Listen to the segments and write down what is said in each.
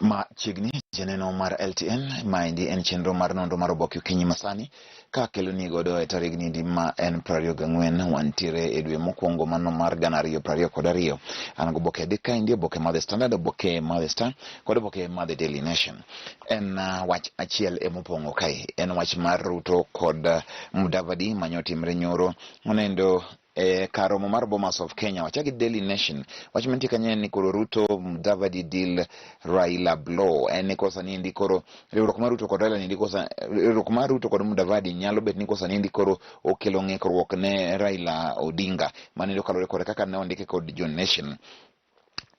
Ma chiegni janeno mar LTN, maendi en chenro mar nonro mar oboke okinyi masani ka keloni godo e tarigni di ma en 24 wantiere e dwe mokwongo mano mar 2022. An goboke adek kaendi, oboke mar The Standard, oboke mar The Star kod oboke mar The Daily Nation. En wach achiel emopong'o kae, en wach mar Ruto kod Mudavadi manyotimre nyoro onendo e kar romo mar Bomas of Kenya. Wachak gi Daily Nation. Wach mantie kanyo en ni koro Ruto Mudavadi deal Raila blow. En ni kosa ni endi koro riwruok mar Ruto kod Raila ni endi kosa riwruok mar Ruto kod Mudavadi nyalo bet ni kosa ni endi koro okelo ng'ikruok ne Raila Odinga. Mano endo kaluwore kod kaka ne ondike kod Jo Nation.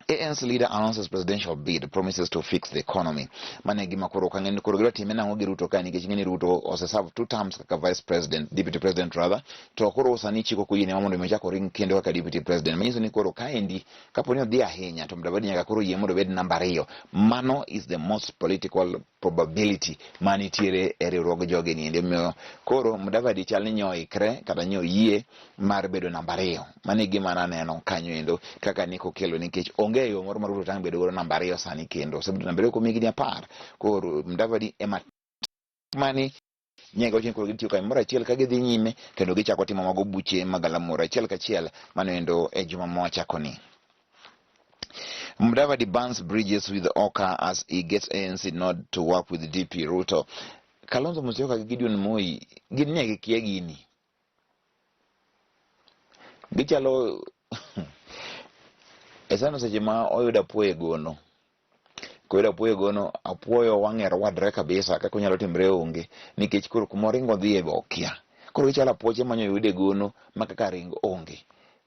ANC leader announces presidential bid, promises to fix the economy. Mano e gima koro ok ang'e ni koro gidwa time nang'o gi Ruto ka, nikech ing'e ni Ruto ose serve two terms kaka vice president, deputy president rather, to koro sani chik ok oyiene mondo mi ochak oring kendo kaka deputy president. Manyiso ni koro kaendi kapo ni odhi ahinya to Mudavadi nyaka koro yie mondo obed namba ariyo. Mano is the most political probability manitiere e riwruog jogi niendi. Omiyo koro Mudavadi chal ni nyo ikre kata nyo yie mar bedo namba ariyo. Mano e gima naneno kanyo endo kaka Nick okelo, nikech onge yo moro ma Ruto tang' bedo godo namba ariyo sani kendo. Osebedo namba ariyo kuom higni 10. Koro Mudavadi ema mani nyaka wacho ni koro gitiyo kamoro achiel ka gidhi nyime kendo gichako timo mago buche mag galamoro achiel kachiel. Mano endo e juma mwachako ni. Mudavadi burns bridges with Oka as he gets ANC nod to work with DP Ruto. Kalonzo Musyoka gi Gideon Moi gin ne gikia gini. Gichalo e sano seche ma oyudo apuoyo e gono. Koyudo apuoyo e gono, apuoyo wang'e rwadre kabisa kaka onyalo timre onge, nikech koro kuma oringo odhiye be okia. Koro gichalo apuoche manyo oyud e gono ma kaka ring onge.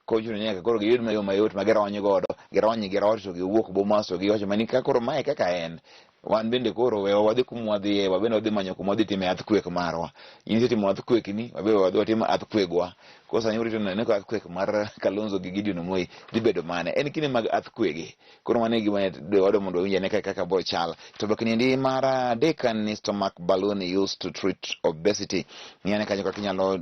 Koro chuno ni nyaka koro giyud yo mayot ma girony godo, girony girot to giwuok Bomas to giwacho mani ka koro mae kaka en. Wan bende koro wewa wadhi kuma wadhiye, wabende wadhi manyo kuma wadhi time earthquake marwa. In isetimo earthquake ni, wabe wadhi watim earthquake wa. Koro sani urito neno ka earthquake mar Kalonzo gi Gideon Moi dhi bedo mane. En kinde mag earthquake gi. Koro mano e gima dwa mondo wawinj ane kaka bo chal. To bok niendi mar adek en ni stomach balloon used to treat obesity. Ng'i ane kanyo kaka inyalo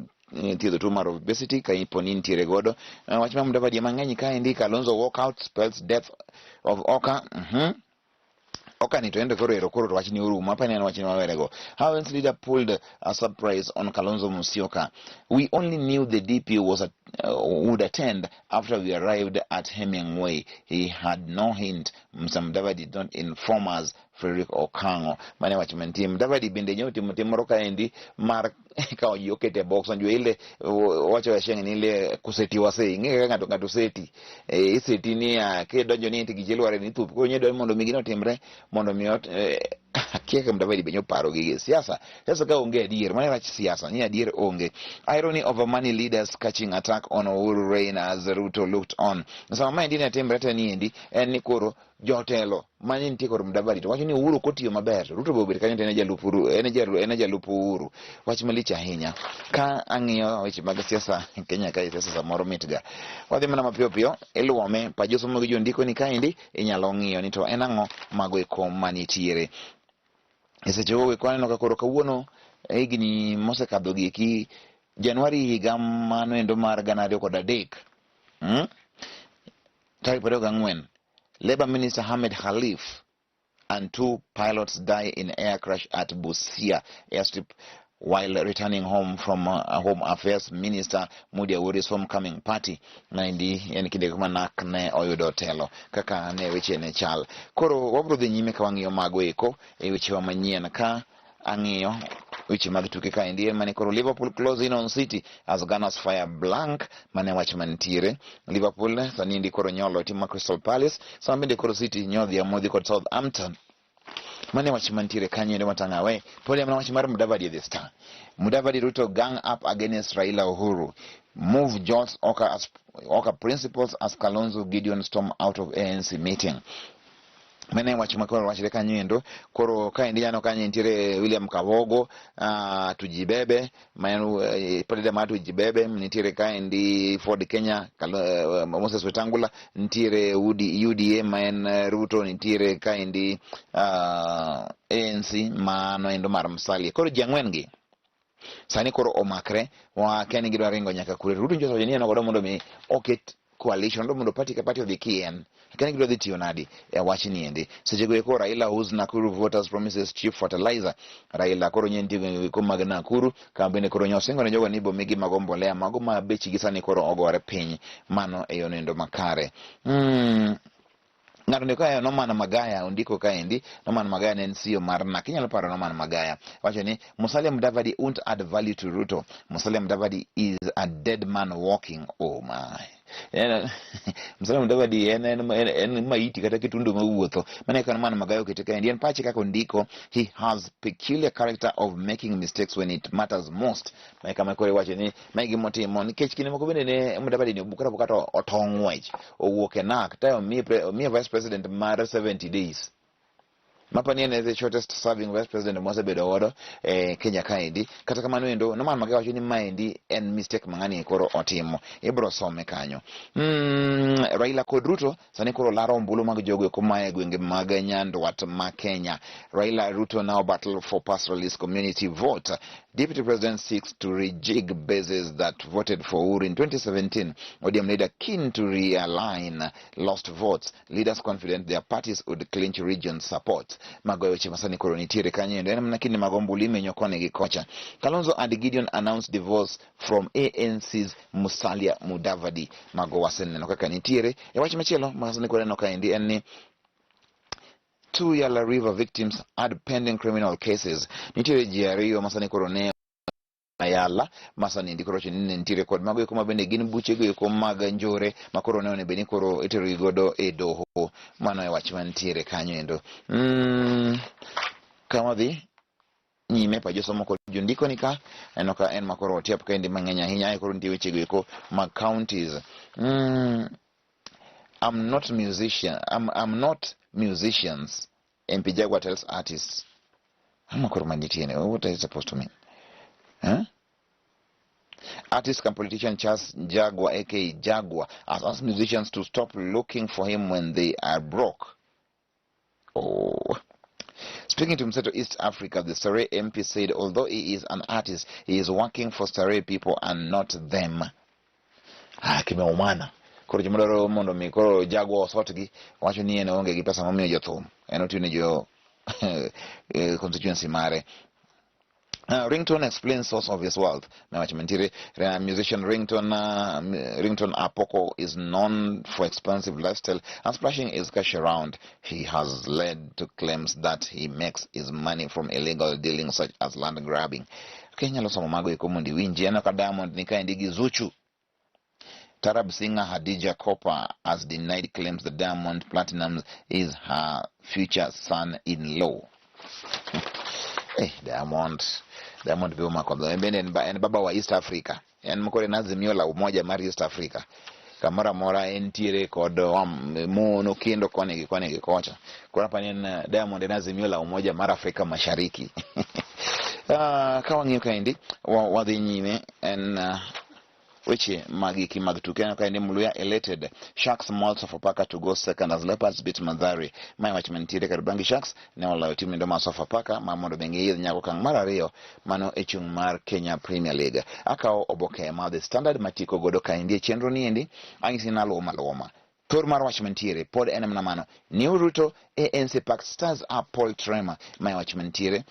thiedho tuo mar obesity ka ipo ni intiere godo. Wach mar Mudavadi mang'eny kaendi, Kalonzo walkout spells death of Oka. Oka ni to endo koro ero koro to wach ni orumo. Apa ni en wach ni wawerego. How ANC leader pulled a surprise on Kalonzo Musyoka. We only knew the DP would attend after we arrived at Hemingway. He had no hint. Mr. Mudavadi did not inform us. Frederick Okango. Mane wach mantie. Mudavadi bende nyo timo tim moro kaendi mar kawo ji okete e box. Onjo ile wacho ya ni ile kuseti wase. Ing'e kaka ng'ato ng'ato seti. E, iseti ni ya kidonjo ni to gich lware ni thup. Koro nyedo mondo mi gino timre mondo mi akia kaka Mudavadi be nyoparo gigi. Siasa, siasa ka onge adier, mano e wach siasa, ni adier onge. Irony of money leaders catching attack on Uhuru reign as Ruto looked on. Sama maendi ne timre te niendi, en ni koro jotelo mane nitie kod Mudavadi to wacho ni Uhuru kotiyo maber to Ruto be obet kanyo to en e jalup Uhuru, en e jalup Uhuru. Wach malich ahinya. Ka ang'iyo weche mag siasa Kenya kae, siasa samoro mitga. Wadhi mana mapiyo piyo, iluome pa josomo gi jondiko ni kaendi inyalo ng'iyo ni to en ang'o mago eko manitiere. E seche go eko aneno ka koro kawuono e higni mosekadho gi eki Januari higa mano endo mar 2003, Tarik 24, Labour Minister Ahmed Khalif and two pilots die in air crash at Busia airstrip while returning home from Home Affairs Minister Moody Awori's homecoming party. Maendi en kinde ma NAK ne oyudo telo kaka ne weche ne chal. Koro wabiro dhi nyime ka wang'iyo mago eko e wechewa manyien ka ang'iyo weche mag tuke kaendi en mane koro Liverpool close in on City as Gunners fire blank. Mane wach mantiere Liverpool sani endi koro nyolo tim mar Crystal Palace, sama bende koro City nyodhi amodhi kod Southampton. Mane wach mantiere kanyo endo matang'awe pod en mana wach mar Mudavadi e The Star. Mudavadi Ruto gang up against Raila Uhuru move jolts Oka, as, Oka principles as Kalonzo Gideon storm out of ANC meeting. Mane wach ma koro wachre kanyo endo. Koro kaendi aneno kanyo nitiere William Kawogo, Tujibebe ma en leader mar Tujibebe, nitiere kaendi Ford Kenya Moses Wetangula, nitiere UDA ma en Ruto, nitiere kaendi ANC mano endo mar Musalia. Koro ji ang'wen gi sani koro omakre wakia ni gidwa ringo nyaka kure. Ruto nyiso ni en godo mondo mi oket coalition, mondo party ka party odhi kien. Kani gidwa dhi tiyo nadi e wachni endi. Sechego eko Raila whose Nakuru voters promises cheap fertilizer. Raila koro nye nitie gwenge eko mag Nakuru kama bende koro nyosingo ne jogo ni ibomigi mago mbolea mago ma bechgi sani koro ogore piny. Mano e yono endo makare. Ng'ato ndiko kae Norman Magaya ondiko kaendi. Norman Magaya ne en CEO mar NAC. Inyalo paro Norman Magaya. Wacho ni Musalia Mudavadi won't add value to Ruto. Musalia Mudavadi is a dead man walking. Oh my. Musalia Mudavadi en maiti kata kitundo mawuotho. Mano e kaka Norman Magaya okete kaendi. En pache kaka ondiko, he has peculiar character of making mistakes when it matters most. Mae kama koro iwacho ni mae gima otimo nikech kinde moko bende ne Mudavadi ni obukore abuka to otong' ng'wech owuok e NAC to omiye vice president mar 70 days. Mapa ni en the shortest serving vice president mwasebedo godo e Kenya kaendi. Kata kamano endo Norman Magaya wacho ni maendi en mistake ma ng'ani koro otimo. Ibro some kanyo. Raila kod Ruto sani koro laro ombulu mag jogo eko mae gwenge mag Nyandwat ma Kenya. Raila Ruto now battle for pastoralist community vote. Deputy President seeks to rejig bases that voted for Uhuru in 2017. ODM leader keen to realign lost votes. Leaders confident their parties would clinch region support. Mago e weche masani koro nitiere kanyo endo. En mana kinde mag ombulu imenyo koni gi kocha. Kalonzo and Gideon announced divorce from ANC's Musalia Mudavadi. Mago waseneno kaka nitiere. E wach machielo masani koro aneno kaendi en ni 2 Yala River victims had pending criminal cases. Nitiere ji ariyo masani koro ne Yala masani endi koro wacho ni ne nitiere kod mago eko ma bende gin buche go eko mag njore ma koro ne onego bed ni koro itero gi godo e doho. Mano e wach mantiere kanyo endo. Kama dhi nyime pa josomo kod jondiko ni ka aneno ka en makoro otiap kaendi mang'eny ahinya ae koro nitie weche go eko mag counties. I'm not musician. I'm not musicians. MP Jaguar tells artists. Ama koro manditie ne, what is it supposed to mean? Huh? Artist and politician Charles Jaguar, aka Jaguar, has asked musicians to stop looking for him when they are broke. Oh. Speaking to Mseto East Africa, the Starehe MP said although he is an artist, he is working for Starehe people and not them. Kimeumana. Koro joma dwaro mondo mi koro Jaguar osotgi wacho ni en onge gi pesa momiyo jothum. En otiyo ne jo constituency mare. Ringtone explains source of his wealth. Mewacho mantiere musician Ringtone Apoko is known for expensive lifestyle and splashing his cash around. He has led to claims that he makes his money from illegal dealings such as land grabbing. Kenya loso mago eko mondo iwinji. Aneno ka Diamond ni kaendi gi Zuchu. Tarab singer Hadija Kopa has denied claims that Diamond Platnumz is her future son-in-law. Diamond. Diamond be omako dho. En bende en baba wa East Africa. En koro en Azimio la Umoja mar East Africa. Kamoro amora entiere kod mon okendo koni gi koni gi kocha. Koro apani en Diamond en Azimio la Umoja mar Afrika Mashariki. Ka wang'iyo kaendi, wadhi nyime en weche magiki mag tuke. Aneno kaendi Mluya elated Sharks maul Sofapaka to go second as Leopards beat Mathare. Mae wach mantiere kar Bangi Sharks ne oloyo tim nindo mar Sofapaka ma mondo be giidh nyaka okang' mar ariyo mano e chung' mar Kenya Premier League. Akawo oboke ma The Standard matieko godo kaendi e chenro niendi anyisi ni naluwo maluwo. Thor mar wach mantiere pod en mana mano. New Ruto ANC Pact stirs up Paul Tremor. Mae wach mantiere.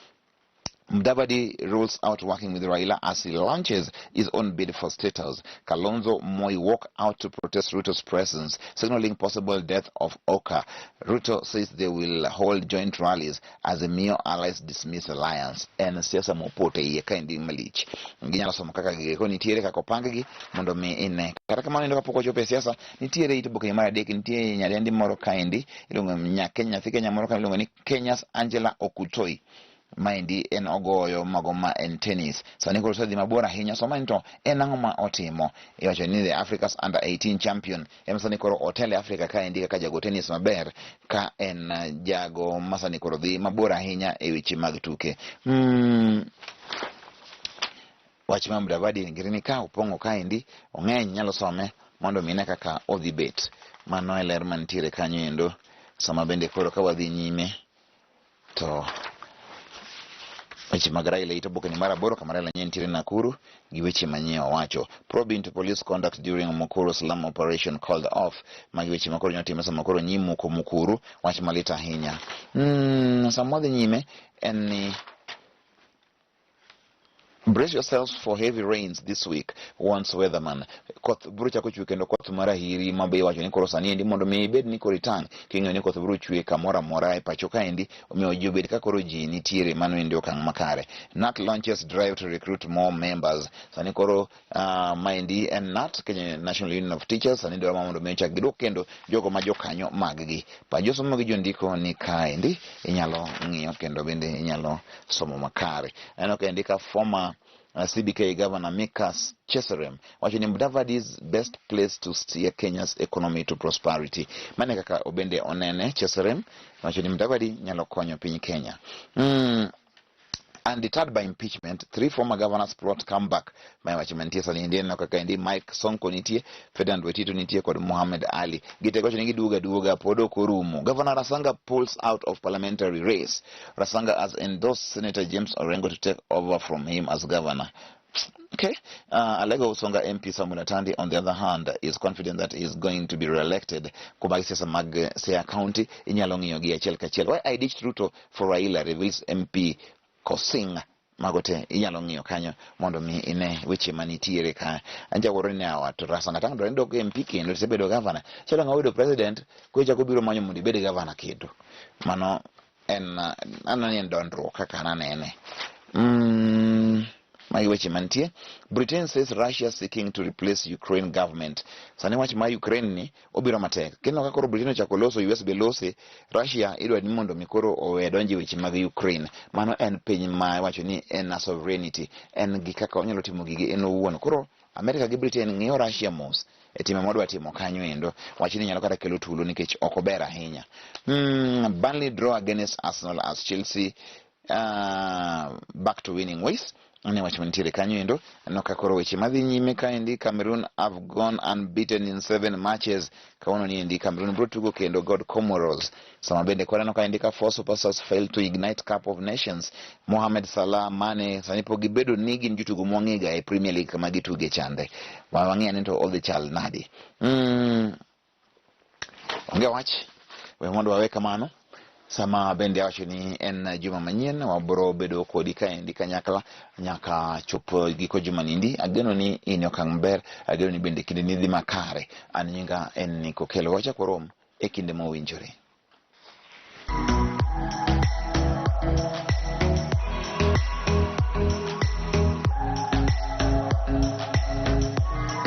Mudavadi rules out working with Raila as he launches his own bid for status. Kalonzo Moi walk out to protest Ruto's presence, signaling possible death of Oka. Ruto says they will hold joint rallies as the Mio allies dismiss alliance. En siasa mopoto iye kaendi malich. Ginyalo somo kaka gigeko nitiere kaka opang-gi mondo mi ine. Kata kamano ineno kapok ochopo e siasa, nitiere it oboke mar adek, nitie nyadendi moro kaendi, iluongo nyathi Kenya moro ka iluongo ni Kenya's Angela Okutoi. Maendi en ogoyo mago ma en tennis. Sani koro osedhi mabor ahinya. Soma ni to en ang'o ma otimo? Iwacho ni the Africa's under 18 champion ema sani koro otelo e Afrika kaendi kaka jago tennis maber ka en jago ma sani koro dhi mabor ahinya e weche mag tuke. Wach ma Mudavadi ngiri ni ka opong'o kaendi ong'eny nyalo some mondo mine kaka odhi bet. Mano e ler mantiere kanyo endo. Sama bende koro ka wadhi nyime to Weche mag Raila ito oboke ni mar aboro kama Raila nye nitiere Nakuru gi weche manyie owacho. Probe into police conduct during Mukuru slum operation called off. Magi weche ma koro nyotimre sama koro nyimuko Mukuru, wach malit ahinya. Sama wadhi nyime en ni Brace yourselves for heavy rains this week, warns weatherman. Koth biro chako chwe kendo koth mar ahiri ma be iwacho ni koro sani endi mondo mi ibed ni koro itang' king'eyo ni koth biro chwe kamoro amora e pacho kaendi, omiyo ji obed ka koro ji nitiere mano endi okang' makare. KNUT launches drive to recruit more members. Sani koro maendi en KNUT, Kenya National Union of Teachers, sani dwaro mondo mi ochak giduok kendo jogo ma jokanyo mag gi. Pa josomo gi jondiko ni kaendi inyalo ng'iyo kendo bende inyalo somo makare. Aneno kaendi ka former CBK Governor Mika Cheserem wacho ni Mudavadi is best place to steer Kenya's economy to prosperity. Mane kaka obende onene Cheserem wacho ni Mudavadi nyalo konyo piny Kenya. Undeterred by impeachment, three former governors plot comeback. Mae wach mantie sani endi aneno kaka endi Mike Sonko nitie, Ferdinand Waititu nitie kod Mohamed Ali. Gitego wacho ni giduogo aduoga pod ok orumo. Governor Rasanga pulls out of parliamentary race. Rasanga has endorsed Senator James Orengo to take over from him as governor. Okay. Alego Usonga MP Samuel Atandi, on the other hand, is confident that he is going to be re-elected. Kubagi siasa mag Siaya County, inyalo ng'iyo gi achiel kachiel. Why I ditched Ruto for Raila, reveals MP Kosing. Mago te inyalo ng'iyo kanyo mondo mi ine weche manitiere ka. Anjawuoro ni awa to Rasanga tang' dwaro ni dok MP kendo tisebedo governor. Chalo ng'a oyudo president, koro ichako biro manyo mondo ibed governor kendo. Mano en aneno ni en dondruok kaka an anene. Magi weche mantie. Britain says Russia seeking to replace Ukraine government. Sani wach mar Ukraine ni obiro matek. Kendo ka koro Britain ochako loso, US be lose, Russia idwa ni mondo mi koro owe donjo e weche mag Ukraine. Mano en piny ma iwacho ni en a sovereignty, en gi kaka onyalo timo gige en owuon. Koro America gi Britain ng'iyo Russia mos e time modwa timo kanyo endo. Wachni nyalo kata kelo tulo nikech ok ober ahinya. Burnley draw against Arsenal as Chelsea back to winning ways. Ne wach mantiere kanyo endo. Aneno ka koro weche madhi nyime kaendi Cameroon have gone unbeaten in 7 matches. Kawuono ni endi Cameroon biro tugo kendo god Comoros. Sama bende koro aneno kaendi ka four superstars failed to ignite Cup of Nations. Mohamed Salah, Mane, sani pok gibedo ni gin jotugo mwang'ega e Premier League kama gituge chande. Wang'e ane to odhi chal nadi. Onge wach, we mondo wawe kamano. Sama bende awacho ni en juma manyien, wabiro bedo kodi kaendi kanyakla nyaka chop giko juma nindi. Ageno ni in e okang' maber, ageno ni bende kinde ni dhi makare. An nyinga en Nico Kelo. Wachak warom e kinde mowinjore.